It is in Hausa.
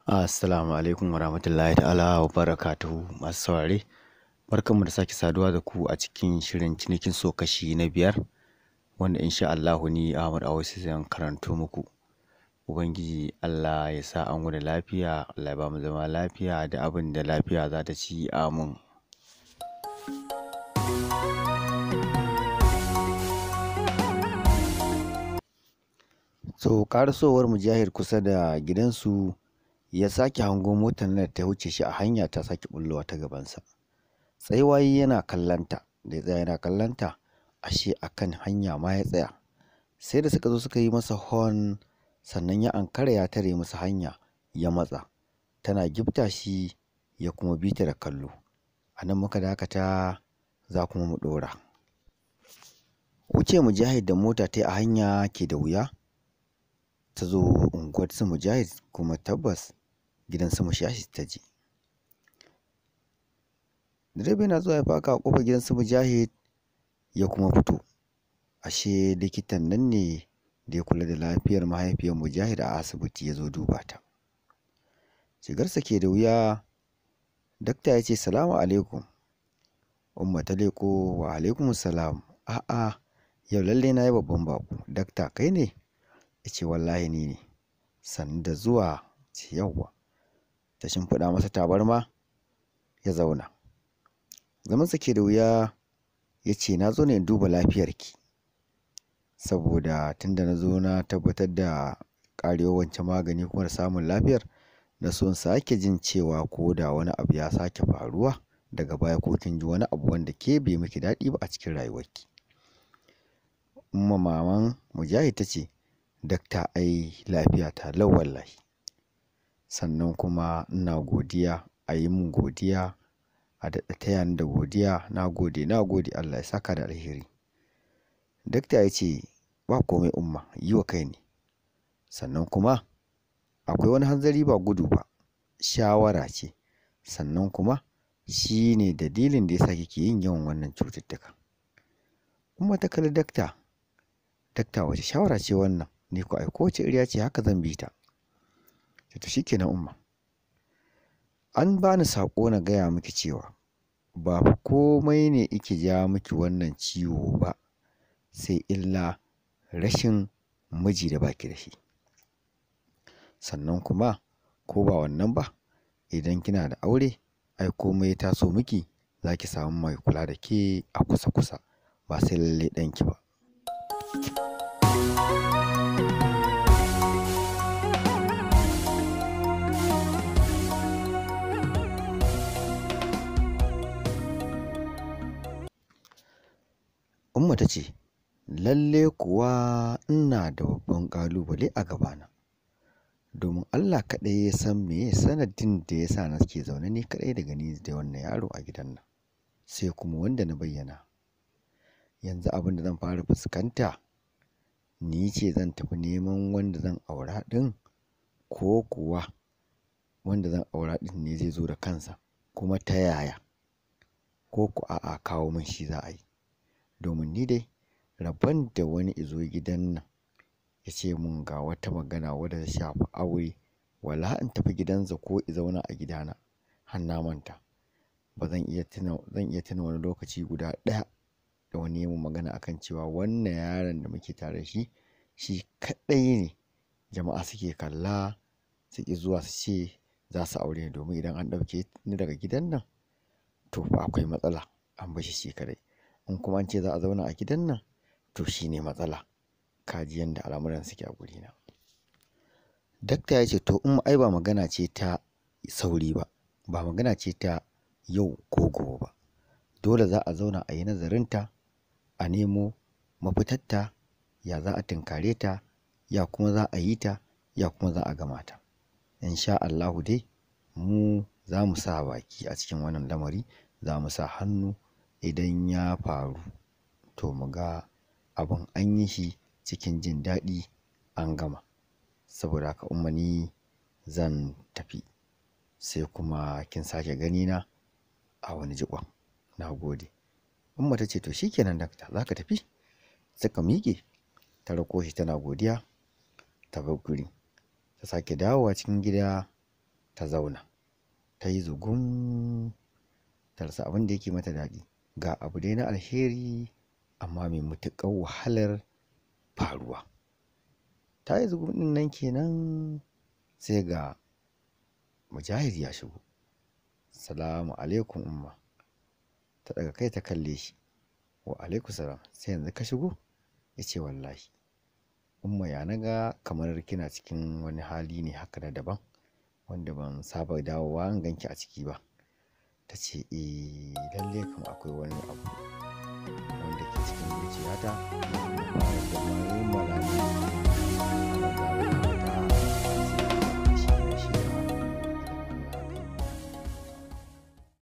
Assalamu alaikum warahmatullahi ta'ala wa barakatuhu masu saurare. Barkanmu da sake saduwa da ku a cikin shirin cinikin so kashi na 5 wanda insha Allahu ni Ahmad Awaisu zan karanto muku. Ubangiji Allah ya sa an wuni lafiya, Allah ya ba mu zama lafiya da abin da lafiya za ta ci, amin. So ƙarasowar Mujahid kusa da gidansu ya sake hango motar nan da ta wuce shi a hanya ta sake bullowa ta gabansa. Tsayuwa yayi yana kallonta, da ya tsaya yana kallonta ashe akan hanya ma ya tsaya. Sai da suka zo suka yi masa horn sannan ya ankara ya tare masa hanya ya matsa. Tana gifta shi ya kuma bi ta da kallo. A nan muka dakata za kuma mu ɗora. Wuce Mujahid da mota ta yi a hanya ke da wuya. Ta zo unguwar su Mujahid kuma tabbas gidan su Mujahid ta je. Direba yana zuwa ya faka a ƙofar gidan su Mujahid ya kuma fito. Ashe likitan nan ne da ya kula da lafiyar mahaifiyar Mujahid a asibiti ya zo duba ta. Shigarsa ke da wuya, dakta ya ce salamu alaikum. Umma ta leƙo wa alaikum salam. A'a yau lallai na yi babban baƙo. Dakta kai ne? Ya ce wallahi ni ne. Sannu da zuwa, ce yawwa. Ta shimfiɗa masa tabarma ya zauna. Zamansa ke da wuya ya ce na zo ne in duba lafiyarki. Saboda tunda na zo na tabbatar da ƙarewar wancan magani kuma da samun lafiyar, na so in sake jin cewa ko da wani abu ya sake faruwa daga baya ko kin ji wani abu wanda ke bai miki daɗi ba a cikin rayuwarki. Umma maman Mujahid ta ce dakta ai lafiya ta lau wallahi. Sannan kuma ina godiya, a yi min godiya, a daɗa taya ni da godiya, na gode, na gode Allah ya saka da alheri. Dakta ya ce ba komai Umma, yi wa kai ne. Sannan kuma akwai wani hanzari ba gudu ba, shawara ce. Sannan kuma shi ne dalilin da ya sa kike yin yawan wannan cututtuka. Umma ta kalli dakta, dakta wace shawara ce wannan? Ni ko ai kowace iriya ce haka zan bi ta. To shikenan Umma. An bani saƙo na gaya miki cewa ba fa komai ne yake ja miki wannan ciwo ba sai illa rashin miji da baki da shi. Sannan kuma ko ba wannan ba, idan kina da aure ai komai ya taso miki za ki samu mai kula da ke a kusa kusa ba sai lallai ɗanki ba. Umma ta ce lalle kuwa ina da babban ƙalubale a gabana. Domin Allah kaɗai ya san meye sanadin da ya sa nake zaune ni kaɗai daga ni da wannan yaro a gidan nan. Sai kuma wanda na bayyana. Yanzu abin da zan fara fuskanta, ni ce zan tafi neman wanda zan aura ɗin ko kuwa wanda zan aura ɗin ne zai zo da kansa kuma ta yaya? Ko ko a'a kawo min shi za a yi. Domin ni dai rabon da wani izo gidan nan ya ce mun ga wata magana wadda ta shafi aure, wala in tafi gidansa ko in zauna a gidana har na manta. Ba zan iya tuna, zan iya tuna wani lokaci guda ɗaya da wani ya mun magana akan cewa wannan yaron da muke tare da shi, shi kaɗai ne jama'a suke kalla su ƙi zuwa su ce za su aure ni domin idan an ɗauke ni daga gidan nan to fa akwai matsala an bar shi shi kaɗai. In kuma an ce za a zauna a gidan nan to shi ne matsala. Ka ji yanda al'amuran suke a gurina. Dakta ya ce to Umma ai ba magana ce ta sauri ba, ba magana ce ta yau ko gobe ba. Dole za a zauna a yi nazarinta, a nemo mafitarta, ya za a tinkare ta, ya kuma za a yi ta, ya kuma za a gama ta. In sha Allahu dai mu za mu sa baki a cikin wannan lamari, za mu sa hannu idan ya faru to mu ga abin an yi shi cikin jin daɗi an gama. Saboda haka Umma ni zan tafi sai kuma kin sake ganina a wani jiƙon. Na gode. Umma ta ce to shikenan dakta za ka tafi? Suka miƙe ta rako shi tana godiya ta bar guri. Ta sake dawowa cikin gida. Ta zauna, ta yi zugum, ta rasa abin da yake mata daɗi. Ga abu dai na alheri amma mai matuƙar wahalar faruwa. Ta yi zugum ɗin nan kenan sai ga Mujahid ya shigo. Salamu alaikum Umma. Ta ɗaga kai ta kalle shi. Wa alaikum salam. Sai yanzu ka shigo? Ya ce wallahi. Umma, ya naga kamar kina cikin wani hali ne haka na daban wanda ban saba dawowa in ganki a ciki ba. Ta ce eh, lalle kam akwai wani abu wanda ke cikin zuciyata. Fara da.